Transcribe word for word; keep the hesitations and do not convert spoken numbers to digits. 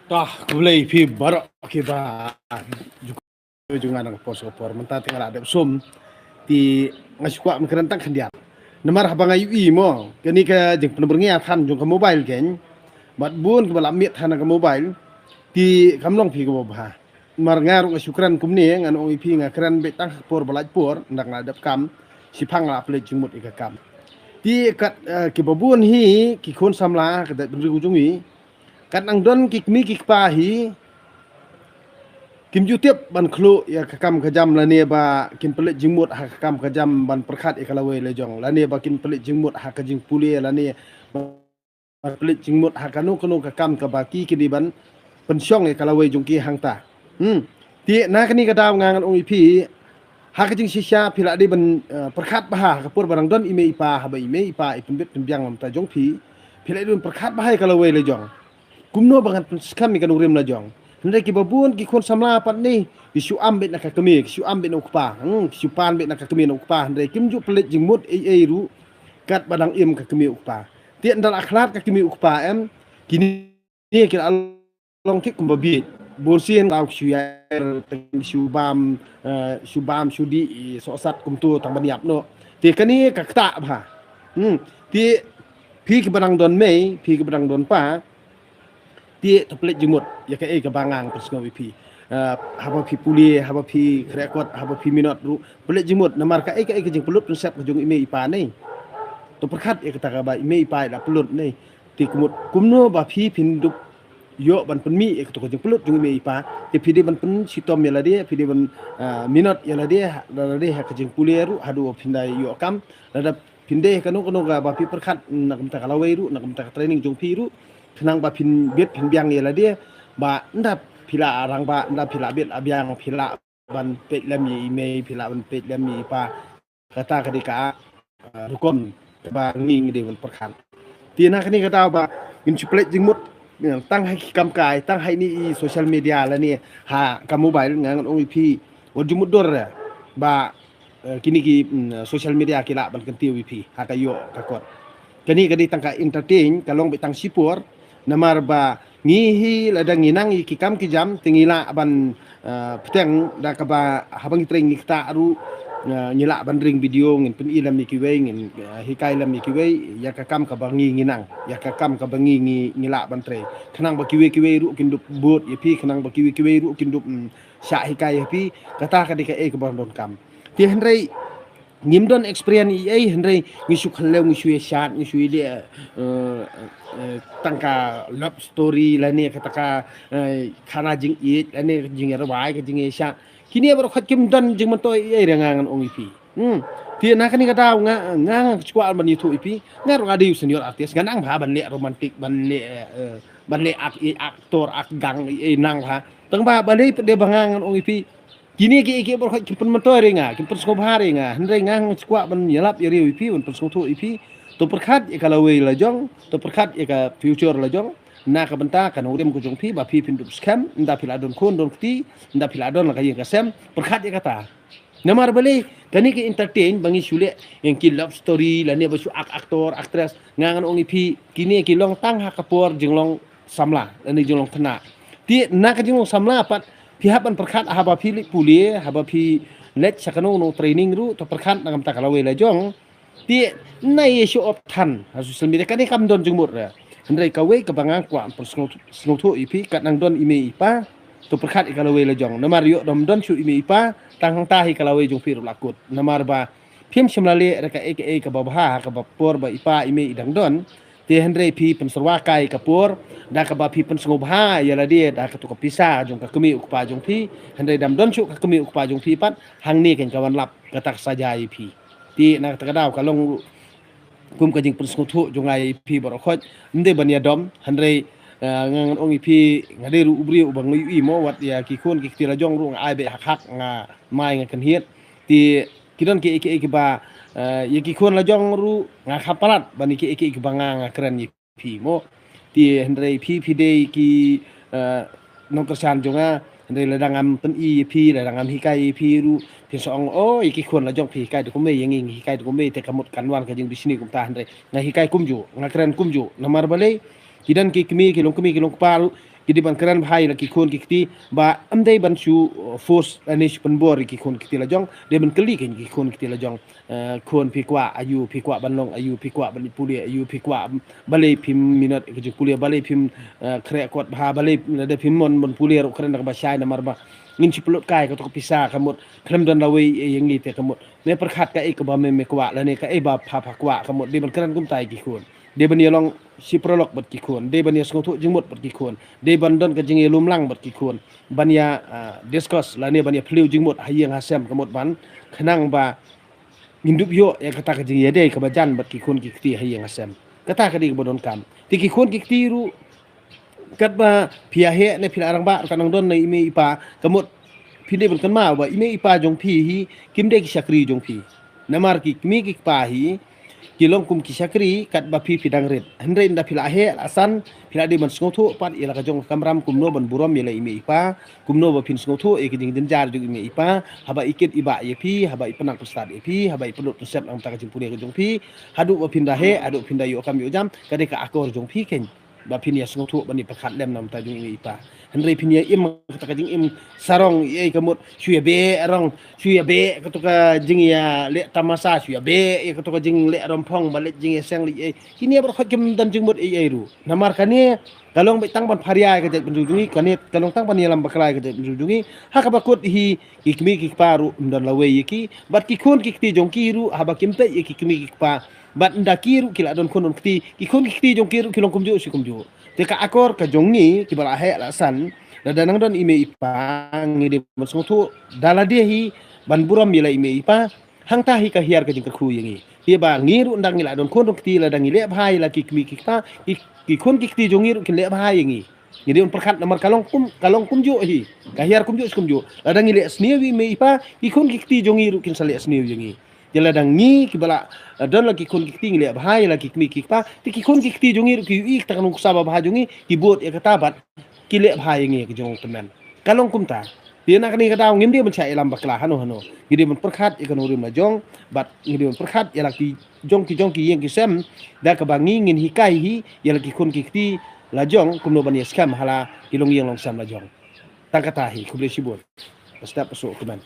Tah, khublei phi baroh kiba ju nga nang por sa por mynta te nga la dep sum. Te nga shu kwah ban kren tang khyndiat. Namar haba nga ïohi mo, kane ka jingpynbyrngia than jong ka mobile kein. Bad bun kiba la miet than ka mobile. Te kam long phi kaba bha. Namar nga ruh nga shu kren kumne, ngan ong ïa phi nga kren beit tang por ba lait por, nda nga la dep kam, shiphang la pynleit jingmut ïa ka kam. Te kat, eh, kiba bun hi ki khun samla ka dei bynriew jong ngi. Kat nang don ki kmie ki kpa hi, kim ju tip ban khluk ïa ka kam ka jam lane ba kin pynleit jingmut ha ka kam ka jam ban pyrkhat ïa ka lawei la jong, lane ba kin pynleit jingmut ha ka jingpule lane ba pynleit jingmut ha kano kano ka kam kaba ki kine ban pynshong ïa ka lawei jong ki hangta. Hmm. Te na kane ka daw nga ngan ong ïa phi, ha ka jingshisha phi la dei ban, eh, pyrkhat bha ha ka por ba dang don i mei i pa, haba i mei i pa i pynbit pynbiang na ka bynta jong phi, phi la dei ban pyrkhat bha ïa ka lawei la jong. Kumno ba ngan pynskhem ïa ka nongrim la jong. Hynrei kiba bun ki khun samla pat ne, ki shu am beit na ka kmie, ki shu am beit na u kpa. Hmm, ki shu pan beit na ka kmie na u kpa, hynrei kim ju pynleit jingmut ei ei ruh kat ba dang im ka kmie u kpa. Te ynda la khlad ka kmie u kpa em, kine ki la long thik kumba bieit. Bun sien la ki shu ïaid, ki shu bam, eh, shu bam shu dih, sohsat kumto tang ban ïap noh. Te kane ka ktah bha. Hmm, te phi kiba dang don mei, phi kiba dang don pa, te to pynleit jingmut ïa kaei kaba nga ngan pynsngew ïa phi. Eh, haba phi pule, haba phi khreh kot, haba phi minot ruh, pynleit jingmut namar kaei kaei ka jingpynlut pynsep ka jong i mei i pa ne. To pyrkhat ïa kata kaba i mei i pa i la pynlut ne. Te kumut kumno ba phi phin dup ïoh ban pynmih ïa kato ka jingpynlut jong i mei i pa. Te phi dei ban pynshitom ïa lade, phi dei ban, eh, minot ïa lade, lade ha ka jingpule ruh haduh phin da ïoh kam. Lada phin dei kano kano kaba phi pyrkhat na ka bynta ka lawei ruh, na ka bynta ka training jong phi ruh, khnang ba phin bit phin biang ïa lade, ba ynda phi la rangbah, ynda phi la bit la biang, phi lah ban peit lem ïa i mei, phi lah ban peit lem ïa i pa. Kata ka dei ka, ah, rukom kaba ngi ngi dei ban pyrkhat. Te na kane ka daw ba ngin shu pynleit jingmut, tang ha ki kam kai, tang ha ine i social media lane ha ka mobile, nga ngan ong ïa phi wat ju mutdur ba, eh, kine ki, mm, social media ki lah ban kyntiew ïa phi ha ka ïoh ka kot. Kane ka dei tang ka entertain, ka long beit tang shipor, namar ba ngi hi lada ngi nang ïa ki kam ki jam te ngi lah ban, eh, bteng da kaba haba ngi trei ngi ktah ruh, eh, ngi lah ban ring video ngin pyni lem ïa kiwei, ngin, eh, hikai lem ïa kiwei ïa ka kam kaba ngi ngi nang, ïa ka kam kaba ngi ngi ngi lah ban trei. Khnang ba kiwei kiwei ruh kin dup bud ïa phi, khnang ba kiwei kiwei ruh kin dup, mm, shah hikai ïa phi, kata ka dei kaei kaba donkam. Te hynrei ngim don experience ei ei, hynrei ngi shu khlem, ngi shu ïashad, ngi shu ïaleh, eh, eh, tang ka love story lane kata ka, eh, khana jingïeit lane jingïarwai ka jingïashad. Kine baroh khoit kim don jingmyntoi ei ei re nga ngan ong ïa phi. Hmm. Te na kane ka daw nga, nga, nga kwah ban ïathuh ïa phi. Nga ruh nga dei u senior artist, nga nang bha ban leh romantic, ban leh, eh, ban leh ak, eh, actor, ak gang, eh, nang bha. Tang ba balei pat de ba nga ngan ong ïa phi. Kine kiei kiei baroh kim pynmyntoi re nga, kim pynsngewbha re nga. Hynrei nga nga kwah ban ïalap ïa riew ïa phi, ban pynsngewthuh ïa phi. To pyrkhat ïa ka lawei la jong, to pyrkhat ïa ka future la jong. Na ka bynta ka nongrim ka jong phi ba phi phin dup skhem, ynda phi la don khun don kti, ynda phi la don la ka ïing ka sem, pyrkhat ïa kata. Namar balei, kane ka entertain ba ngi shu leh ïa ki love story lane ba shu ak, actor, actress, nga ngan ong ïa phi, kine ki long tang ha ka por jinglong samla lane jinglong khynnah. Te na ka jinglong samla pat phi hap ban pyrkhat haba phi leit pule, haba phi leit sha kano kano training ruh, to pyrkhat na ka bynta ka lawei la jong. Te nai ïa show off than ha social media, kane kam don jingmut re. Hynrei kawei kaba nga kwah pynsngew, sngewthuh ïa phi, kat nang don i mei i pa, to pyrkhat ïa ka lawei la jong. Namar ïoh dom don shuh i mei i pa, tang hangta hi ka lawei jong phi ruh la kut. Namar ba phim shym la leh re kaei kaei kaba bha ha kaba por ba i pa i mei i dang don. Te hynrei phi pynsyrwa kai ka por da kaba phi pynsngewbha ïa lade da kato ka pisa jong ka kmie u kpa jong phi. Hynrei dam don shuh ka kmie u kpa jong phi pat, hangne kan ka wan lap kata ka saja ïa phi. Te na kata ka daw ka long kum ka jingpynsngewthuh jong nga ïa phi baroh khoit. Ym dei ban ïadom, hynrei, eh, nga ngan ong ïa phi, nga dei ruh u briew uba nga ïohi mo, wat ïa ki khun ki kti la jong ruh nga ai beit hak hak, nga mai nga kynhied. Te ki don kiei kiei kiba, eh, ïa ki khun la jong ruh nga kham palat ban ïa kiei kiei kiba nga nga kren ïa phi mo. Te hynrei phi phi dei ki, eh, nongkyrshan jong nga, Hynrei lada ngam pyni ïa phi, lada ngam hikai ïa phi ruh, phin sa ong, "Oh, ïa ki khun la jong phi hikai da kumne, ïa ngi ngi hikai da kumne, te ka mut kan wan ka jingbishni kumta." Hynrei nga hikai kumjuh, nga kren kumjuh. Namar balei, ki don ki kmie, ki long kmie, ki long kpa ruh, ki dei ban kren bha ïa la ki khun ki kti, ba ym dei ban shu, uh, force, lane shu pynbor ïa ki khun ki kti la jong, dei ban kylli kein ki khun ki kti la jong. Eh, khun phi kwah aïu, phi kwah ban long aïu, phi kwah ban pule aïu, phi kwah balei phim minot ka jingpule, balei phim, eh, khreh kot bha, balei lada phim mon ban pule ruh kren da kaba shai namar ba ngin shu pynlut kai kato ka pisa ka mut khlem don lawei ïa ngi te ka mut. Me pyrkhat kaei kaba me me kwah lane kaei ba pha pha kwah ka mut dei ban kren kumta ïa ki khun. Dei ban ïa long shi paralok bad ki khun, dei ban ïa sngewthuh jingmut bad ki khun, dei ban don ka jingïalum lang bad ki khun, ban ïa, ah, discuss lane ban ïa phylliew jingmut ha ïing ha sem ka mut ban khnang ba ngin dup ïoh ïa kata ka jingïadei kaba jan bad ki khun ki kti ha ïing ha sem. Kata ka dei kaba donkam. Te ki khun ki kti ruh katba phi ïa heh ne phi la rangbah ruh ka nang don na i mei i pa ka mut phi dei ban kynmaw ba i mei i pa jong phi hi kim dei ki shakri jong phi. Namar ki kmie ki kpa hi ki long kum ki shakri katba phi phi dang rit. Hynrei ynda phi la heh la san phi la dei ban sngewthuh pat ïa la ka jong ka kamram kumno ban burom ïa la i mei i pa, kumno ba phin sngewthuh ïa ki jingjynjar jong i mei i pa, haba i kit i bah ïa phi, haba i pynang pynstad ïa phi, haba i pynlut pynstad na ka bynta ka jingpule ka jong phi, haduh ba phin da heh, haduh phin da ïoh kam ïoh jam, ka dei ka akor jong phi kein. Ba phin ïa sngewthuh ban ïa pyrkhat lem na ka bynta jong i mei i pa. Hynrei phin ïa im kata ka jingim sarong ïa ka mut shu ïa beh rong, shu ïa beh kato ka jingïaleh tamasa, shu ïa beh ïa kato ka jingleh romphong, ba leh jingïaseng leh ïa. Kine baroh kim don jingmut ei ei ruh. Namar kane ka long beit tang ban pharia ïa ka jaitbynriew jong ngi, kane ka long tang ban ïalam bakla ïa ka jaitbynriew jong ngi. Ha kaba kut hi ki kmie ki kpa ruh ym don lawei ïa ki. Bad ki khun ki kti jong ki ruh haba kim peit ïa ki kmie ki kpa. Bad ynda ki ruh ki la don khun don kti, ki khun ki kti jong ki ruh ki long kumjuh shi kumjuh. Te ka akor ka jong ngi kiba la heh la san, lada nang don i mei i pa ngi dei ban sngewthuh da lade hi ban burom ïa la i mei i pa. Hangta hi ka hiar ka jingkyrkhu ïa ngi. Te ba ngi ruh ynda ngi la don khun don kti lada ngi leh bha ïa la ki kmie ki kpa, ki, ki khun ki kti jong ngi ruh kin leh bha ïa ngi. Ngi dei ban pyrkhat namar ka long kum, ka long kumjuh hi. Ka hiar kumjuh shi kumjuh. Lada ngi leh sniew ïa i mei i pa, ki khun ki kti jong ngi ruh kin sa leh sniew ïa ngi. Te lada ngi kiba la, eh, don la ki khun ki kti ngi leh bha ïa la ki kmie ki kpa, te ki khun ki kti jong ngi ruh ki ïohi ïa kata ka nuksa ba bha jong ngi, ki bud ïa kata bad ki leh bha ïa ngi ka jong tymmen. Ka long kumta. Te na kane ka daw ngim dei ban shah ïalam bakla hano hano. Ngi dei ban pyrkhat ïa ka nongrim la jong, bad ngi dei ban pyrkhat ïa la ki jong ki jong ki ïing ki sem, da kaba ngi ngin hikai hi ïa la ki khun ki kti la jong kumno ban ïa skhem ha la ki long ïing long sem la jong. Tang kata hi, khublei shibun. Ba sdang ba suk kumne.